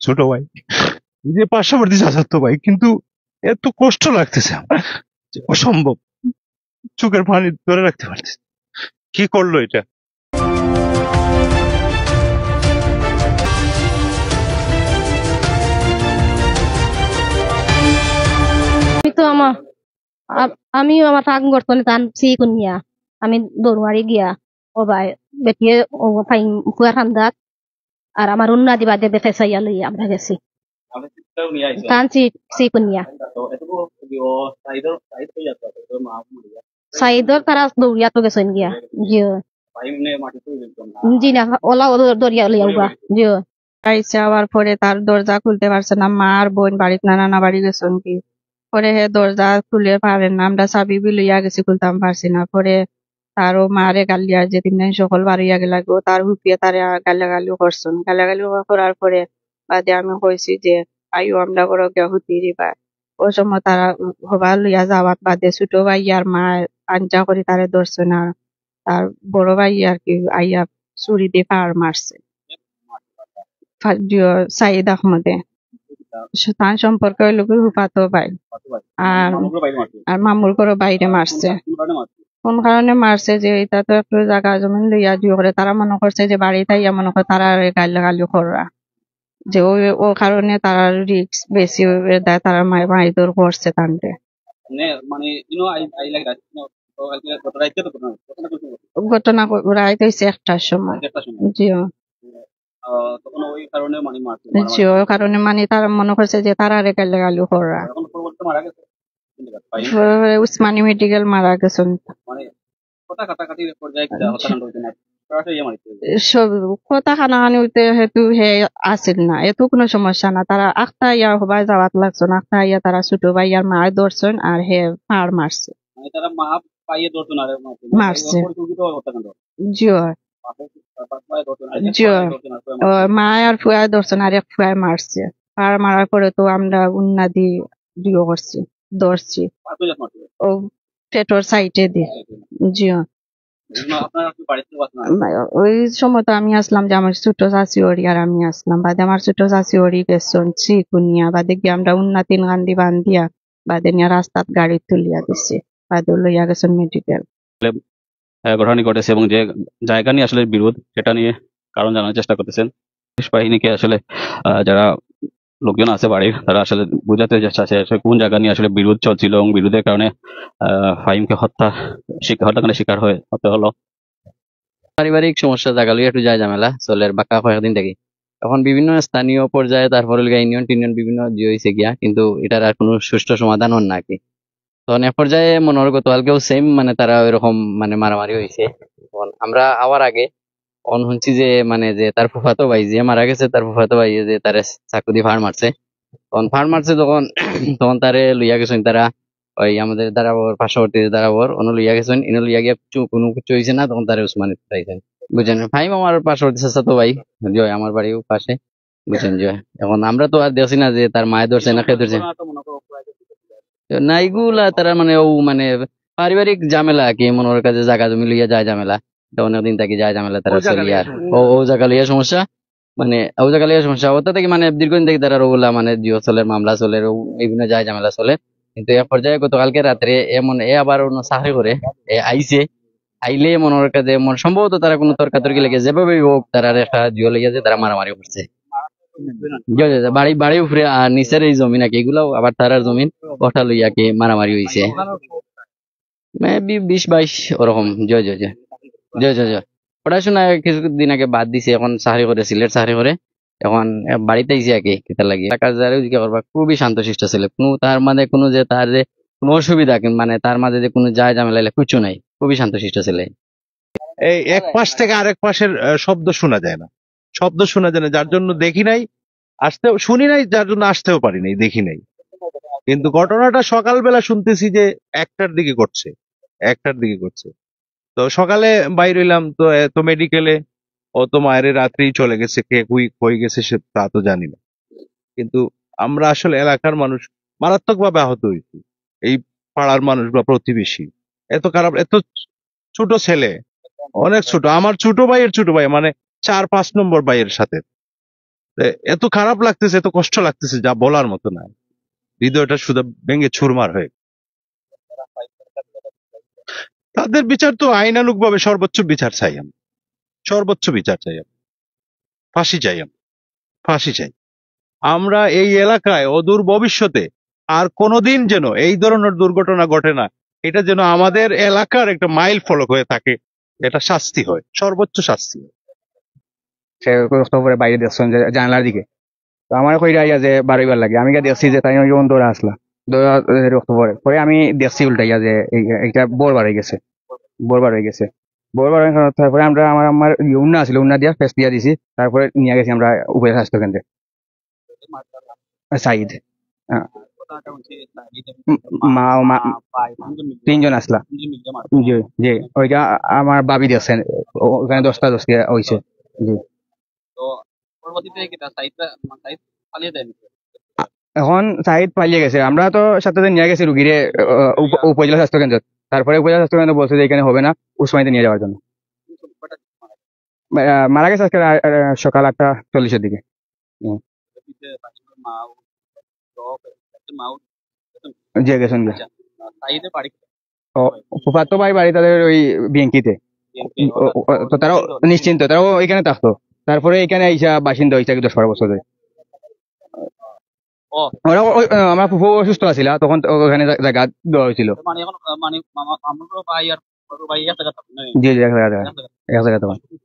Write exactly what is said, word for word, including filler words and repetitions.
ছোট ভাই, নিজে পার্শ্ববর্তী চাচাতো ভাই, কিন্তু এত কষ্ট লাগতেছে আমার যে অসম্ভব, চোখের পানি ধরে রাখতে পারতেছি না। কি করলো এটা? আমি তো আমার, আ-, আমিও আমার টাক গর্তনে টানছি কুনিয়া, আমি দৌড় মারি গিয়া, ও ভাই, বেটিয়ে ও ফাইম ফুয়ার কান্দাত, আর আমার উন্না দিবা দে বেতে চাইয়া লইয়া আমরা গেছি। টানছি, সি কুনিয়া। সাইদর তারা দৌড়িয়া তো গেছেন গিয়া। জি। জি না, ওলা ও দরিয়া লইয়া উবা। জি। আইসে আবার পরে তার দরজা খুলতে পারছে না, মা আর বোন বাড়িত না, নানা বাড়ি গেছেন কি। পরে হে দরজা খুলে পারে না, আমরা চাবি বি লইয়া গেছি, খুলতাম পারছি না। পরে তারও মারে গালিয়া যে তিন দিন সকল বারইয়া গেলা গো, তার হুপিয়ে তারে গালাগালি করছেন। গালাগালি করার পরে বাদে আমি কইছি যে, "আইও, আমরা ঘরো গিয়া হুতি দিবা।" ও সময় তারা হবা লইয়া যাওয়াত বাদে ছোট ভাই আর মা আঞ্জা করি তারে ধরছেন, আর তার বড় ভাই আর কি আইয়া ছুরি দি ফাড় মারছে। ফা-, জিও, সাইদ আহমদে। সে তার সম্পর্কে হইল কি ফুফাতো ভাই। আর, আর মামুর ঘরো বাইরে মারছে। কোন কারণে মারছে যে এটা তো একটু জাগা জমিন লইয়া জিও করে, তারা মনে করছে যে বাড়িত আইয়া মনে করে তারা গালাগালি কররা, যে ও, ও কারণে তারা রিস্ক বেশি দেয়, তারা মাই-, মাইদর করছে তানরে। মানে, মানে, you know, I, I like that, you know, তো কালকে গত রাইতে তো ঘটনা, ঘটনা কোন সময়? ঘটনা ক-, রাইত হইছে একটার সময়। একটা সময়। জি, ও। আহ, তখন ওই কারণে মানে মারছে, জি, মারামারি ওই করছে। কারণে মানে তারা মনে করছে যে তারা আরে গালাগালি কররা। এখন পরবর্তীতে মারা গেছে? কোন জায়গায়? ফাহিম? পরে উসমানী মেডিকেল মারা গেছেন। মানে, কথা কাটাকাটির পর্যায়ে একটা জি। হত্যাকাণ্ড হইছে না? সরাসরি ইয়ে মারছে। সব কথা কানাকানি হইতে হেতু হে আছিল না, এত কোনো সমস্যা না। তারা আখতা ইয়া হবায় যাওয়াত লাগছে না, আখতা ইয়া তারা ছোট ভাই আর মায় ধরছেন আর হে ফাড় মারছে। মানে তারা মা পাইয়ে ধরতো না, আরে মারছে। মারছে। পরিকল্পিত হত্যাকাণ্ড। জি। পাশে, পাশে ধরতো না, জি। ফুয়ায় ধরতো না, ফুয়ায় ও, মারছে। মায় আর ফুয়ায় ধরছেন আর এক ফুয়ায় মারছে। ফাড় মারার পরে তো আমরা উন্না দি জিও করছি, ধরছি। আর কোন জাত মারছে? ও, পেটর সাইডে দি। সাইডে। জি। না, আপনারা কি বাড়িতে আছেন? ওই সময় তো আমি আসলাম যে আমার ছোট চাচি ওরি আর আমি আসলাম। বাদে আমার ছোট চাচি ওরি গেছেন চিকুনিয়া, বাদে গিয়ে আমরা উন্না তিন গান্ডি বান্ধিয়া বাদে নিয়ে রাস্তাত গাড়ি তুলিয়া দিছি, বাদে লইয়া গেছেন মেডিকেল। আহ, ঘটনাটি ঘটেছে এবং যে জায়গা নিয়ে আসলে বিরোধ, সেটা নিয়ে কারণ জানার চেষ্টা করতেছেন পুলিশ বাহিনীকে। আসলে, আহ, যারা লোকজন আছে বাড়ির, তারা আসলে বুঝাতে চেষ্টা আছে আসলে কোন জায়গা নিয়ে আসলে বিরোধ চলছিল এবং বিরোধের কারণে, আহ, ফাহিমকে হত্যা, শিক-, হত্যাকাণ্ডের শিকার হয়ে, হতে হলো। পারিবারিক সমস্যা জাগা লইয়া একটু যায় ঝামেলা চলের বাক্কা কয়েকদিন থাকি। এখন বিভিন্ন স্থানীয় পর্যায়ে, তারপরে ইউনিয়ন টিউনিয়ন বিভিন্ন যে হইছে গিয়া, কিন্তু এটার আর কোনো সুষ্ঠু সমাধান হন না কি। তখন এক পর্যায়ে মনে হয় গতকালকেও সেম, মানে, তারা ওইরকম, মানে, মারামারি হইছে। তখন আমরা আওয়ার আগে অন শুনছি যে, মানে, যে তার ফুফাতো ভাই যে মারা গেছে, তার ফুফাতো ভাই যে তারে চাকু দি ফাড় মারছে। তখন ফাড় মারছে যখন, তখন তারে লইয়া গেছেন তারা ওই আমাদের দারাবর, পার্শ্ববর্তী দারাবর, অনো লইয়া গেছেন, ইনো লইয়া গিয়া কিছু, কোনো কিছু হইছে না, তখন তারে উসমানী পাঠাইছেন। বুঝছেন? ফাহিম আমার পার্শ্ববর্তী চাচাতো ভাই, জি, আমার বাড়িও পাশে। বুঝছেন? জি। এখন আমরা তো আর দেখছি না যে তার মায়ে ধরছে না, কে ধরছে। না, এগুলা তারা মানে ও মানে পারিবারিক ঝামেলা কি, মনে হয় কাছে জাগা জমি লইয়া যায় ঝামেলা। তো অনেকদিন থাকি যায় ঝামেলা তারা ও জাগা চলি লইয়া আর। সমস্যা। ও, ও জাগা লইয়া সমস্যা। মানে, ও জাগা লইয়া সমস্যা। ওটা থাকি মানে দীর্ঘদিন থাকি তারা ওগুলা মানে জিও চলের, মামলা চলের, ও বিভিন্ন যায় ঝামেলা চলে। কিন্তু এক পর্যায়ে গতকালকে রাত্রে এমন এ আবার অন্য চাকরি করে, এ আইছে, আইলে মনে হয় কাছে মন সম্ভবত তারা কোনো তর্কাতর্কি লেগে যেভাবেই হোক তারা একটা জিও লেগে যে তারা মারামারি করছে। জি, জি, জি, বাড়ি, বাড়ি উপরে আর নিচের এই জমি নাকি, এগুলাও আবার তারার জমিন, ওটা লইয়া কি মারামারি হইছে। Maybe বিশ বাইশ ওরকম। জি, জি, জি। জি, জি, জি। পড়াশোনা কিছুদিন আগে বাদ দিছে, এখন চাকরি করে, সিলেট চাকরি করে। এখন বাড়িত আইছে আর কি, কিতা লাগি। এলাকার যারে জিজ্ঞাসা করবা, খুবই শান্তশিষ্ট ছেলে। কোনো তার মানে কোনো যে তার যে কোনো অসুবিধা কি-, মানে তার মাঝে যে কোনো যায় ঝামেলা এলা কিচ্ছু নাই, খুবই শান্তশিষ্ট ছেলে। এই এক পাশ থেকে আরেক পাশের, আহ, শব্দ শোনা যায় না, শব্দ শোনা যায় না, যার জন্য দেখি নাই, আসতেও শুনি নাই, যার জন্য আসতেও পারি নাই, দেখি নাই। কিন্তু ঘটনাটা সকালবেলা শুনতেছি যে একটার দিকে ঘটছে, একটার দিকে ঘটছে। তো সকালে বাইর হইলাম, তো এ তো মেডিকেলে, ও তো মায়ের রাত্রেই চলে গেছে, কে কুই-, কই গেছে সে তা তো জানি না। কিন্তু আমরা আসলে এলাকার মানুষ মারাত্মকভাবে আহত হইছি। এই পাড়ার মানুষ বা প্রতিবেশী, এত খারাপ, এত ছোট ছেলে, অনেক ছোট, আমার ছোট ভাইয়ের ছোট ভাই, মানে চার পাঁচ নম্বর ভাইয়ের সাথে। এ-, এত খারাপ লাগতেছে, এত কষ্ট লাগতেছে, যা বলার মতো নাই। হৃদয়টা শুধু ভেঙে চুরমার হয়ে। তাদের বিচার তো আইনানুগভাবে সর্বোচ্চ বিচার চাই আমরা, সর্বোচ্চ বিচার চাই আমরা, ফাঁসি চাই আমরা, ফাঁসি চাই। আমরা এই এলাকায় অদূর ভবিষ্যতে আর কোনোদিন যেন এই ধরনের দুর্ঘটনা ঘটে না, এটা যেন আমাদের এলাকার একটা মাইল ফলক হয়ে থাকে, এটা শাস্তি হয়, সর্বোচ্চ শাস্তি হয়। সে রক্ত পড়ে বাইরে দেখছেন যে জানালার দিকে। তো আমার কইরা আইয়া যে বারইবার লাগে, আমি গিয়া দেখছি যে তাই ওই অন্ধরা আসলা, ধরা, এ, রক্ত পড়ে। পরে আমি দেখছি উল্টাইয়া যে এই, এইটা বোর বার হয়ে গেছে, বোর বার হয়ে গেছে। বোর বার হয়ে গেছে, তারপরে আমরা, আমার, আমার ইয়ে উন্না আছিল, উন্না দিয়া ফেস দিয়া দিছি, তারপরে নিয়ে গেছি আমরা উপজেলা স্বাস্থ্য কেন্দ্রে। সাইদ, হ্যাঁ। উম, মা ও মা, তিনজন আসলা। জি, জি, ওইটা আমার ভাবি দেখছেন, ও-, ওখানে দশটা দশটা হইছে। জি। তো পরবর্তীতে কি তার সাইডটা, মানে সাইড পালিয়ে দেন? এখন সাইদ পালিয়ে গেছে, আমরা তো সাথে সাথে নিয়ে গেছি রুগীরে, আহ, উপ-, উপজেলা স্বাস্থ্য কেন্দ্র। তারপরে উপজেলা স্বাস্থ্য কেন্দ্র বলছে যে এখানে হবে না, উসমানীতে নিয়ে যাওয়ার জন্য। আহ, মারা গেছে আজকে রা-, আহ, সকাল আটটা চল্লিশের দিকে। মা ও, মা ও, যে গেছেন গিয়া। আচ্ছা, সাইদের বাড়ি ও, ফুফাতো ভাই বাড়ি তাদের ওই বিএনপিতে। ও, ও, ও, তো তারাও নিশ্চিন্ত, তারাও এখানে থাকতো। তারপরে এখানে আইসা বাসিন্দা হইছে কি দশ বারো বছর ধরে। ও। ওরা ওই, আহ, আমার ফুফু অসুস্থ আছিল, তখন তো ওখানে জা-, জায়গা দেওয়া হয়েছিল। মানে এখন, আহ, মানে মামা, আমার ভাই আর বড় ভাই এক জায়গা থাকবে না? জি, জি, এক জায়গা থাকবে। এক জায়গা থাকবে।